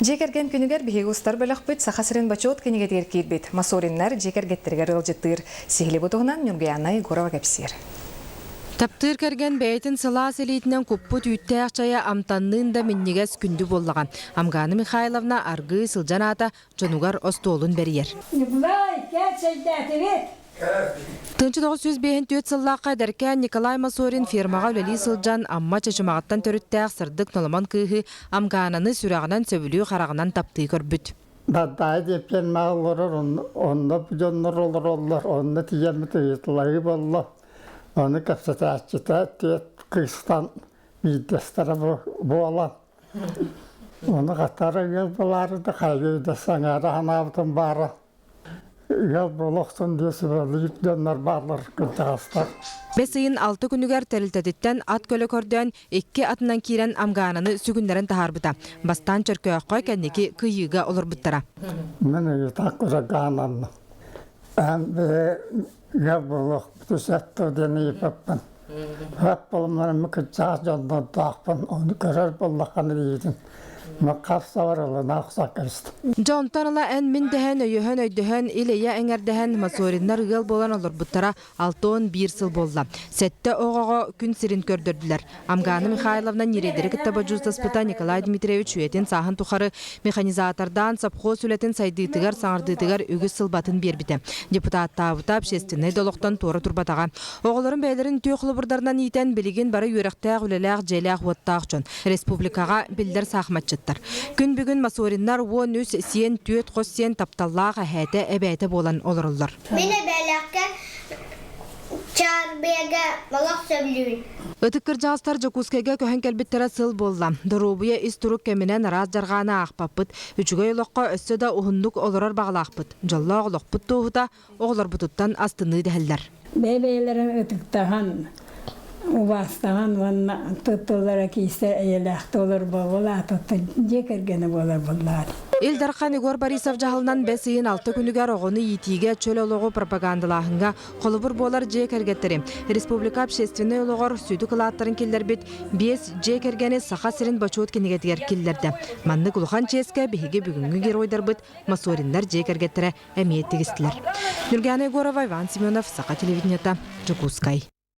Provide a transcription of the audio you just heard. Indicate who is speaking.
Speaker 1: Дьиэ кэргэн күнүгэр биһиги устар бөлөхпүт Саха сирин бочуот кинигэтигэр киирбит Масориннар дьиэ кэргэттэригэр ыалдьыттыыр. Сиһили бу туһунан Ньургуйаана Егорова кэпсиир.
Speaker 2: Таптыыр кэргэн бэйэтин сылаас илиитинэн куппут үүттээх чайа амтанныын да минньигэс күндү буоллаҕа. Амгана Михайловна аргыый сылдьан аата дьонугар остуолун бэрийэр.
Speaker 3: Ньукулай, кэл чэйдээтибит.
Speaker 2: 1954 сыллаахха эдэркээн Николай Масорин фермаҕа үлэлии сылдьан Амма Чычымаҕыттан төрүттээх сырдык ноломон кыыһы Амгаананы сүрэҕинэн сөбүлүү хараҕынан таптыы көрбүт.
Speaker 4: Баддаайы диэн фермаҕа олорор, онно дьоннор олороллор, онно тиийэммит ыйыталаһыы буолла. Ону кэпсэтээччитэ түөрт кыыстан биирдэстэрэ буолан Ону хатара ыал буолаары да хайыы да саҥара санаабытым баара. Ыал буола охсон диэ сүбэлиир дьоннор бааллар кырдьаҕастар.
Speaker 2: Бэс ыйын алта күнүгэр тэрилтэтиттэн ат көлө көрдөөн икки атынан киирэн Амгаананы сүгүннэрэн таһаарбыта. Бастаан Чөркөөххө, кэнники Кыйыыга олорбуттара.
Speaker 4: Мин ыйытаах курагаананным. Эн бэйэ ыал буолуохпут үсэттэ диэн ыйыппаппын. Хат буолуммар кырдьаҕас дьоннордоохпун, ону көрөр буоллаххына диибитин
Speaker 2: Дьэ онтон ыла эн-мин дэһэн, өйөһөн-өйдөһөн, ил-эйэ эҥэрдэһэн Мацориннар ыал буолан олорбуттара 61 сыл буолла. Сэттэ оҕоҕо күн сирин көрдөрдүлэр. Амгана Михайловна ньирэйдэри кытта бодьуустаспыта Николай Дмитриевич үйэтин-сааһын тухары механизатордаан совхоз үлэтин сайдыытыгар, саҥардыытыгар үгүс сылбатын биэрбитэ. Депутаттаабыта, общественнай да олохтон туора турбатаҕа. Оҕолорун бэйэлэрин үтүө холобурдарынан иитэн, билигин бары үөрэхтээх, үлэлээх, дьиэлээх-уоттаах дьон. Республикаҕа биллэр саахыматчыттар. Күн бүгүн Масориннар 13 сиэн, түөрт хос сиэн тапталлаах эһээтэ, эбээтэ буолан олороллор.
Speaker 5: Мин эбээлээххэ Чаарбыйага олох сөбүлүүбүн.
Speaker 2: Ытык кырдьаҕастар Дьокуускайга көһөн кэлбиттэрэ сыл буолла. Доруобуйа ис турук кэминэн араас дьарҕааны аахпаппыт. Үчүгэй олоххо өссө да уһуннук олорор баҕалаахпыт. Дьоллоох олохпут туоһута оҕолорбутуттан астыныы дэһэллэр.
Speaker 3: Бэйэ-бэйэлэрин ытыктаһан, убаастаһан уонна туттуллара киисэ эйэлээхтик олор буолаатыттан дьиэ кэргэнэ буолар буоллаҕа.
Speaker 2: Ил Дархан Егор Борисов дьаһалынан бэс ыйын алта күнүгэр оҕону иитиигэ чөл олоҕу пропагандалааһыҥҥа холобур буолар дьиэ кэргэттэри, республика общественнай олоҕор сүдү кылааттарын киллэрбит биэс дьиэ кэргэни Саха сирин бочуот кинигэтигэр киллэрдэ. Маннык улахан чиэскэ биһиги бүгүҥҥү геройдарбыт Масориннар дьиэ кэргэттэрэ эмиэ тигистилэр. Нюргана Егорова, Иван Семенов, Саха телевидениета, Дьокуускай.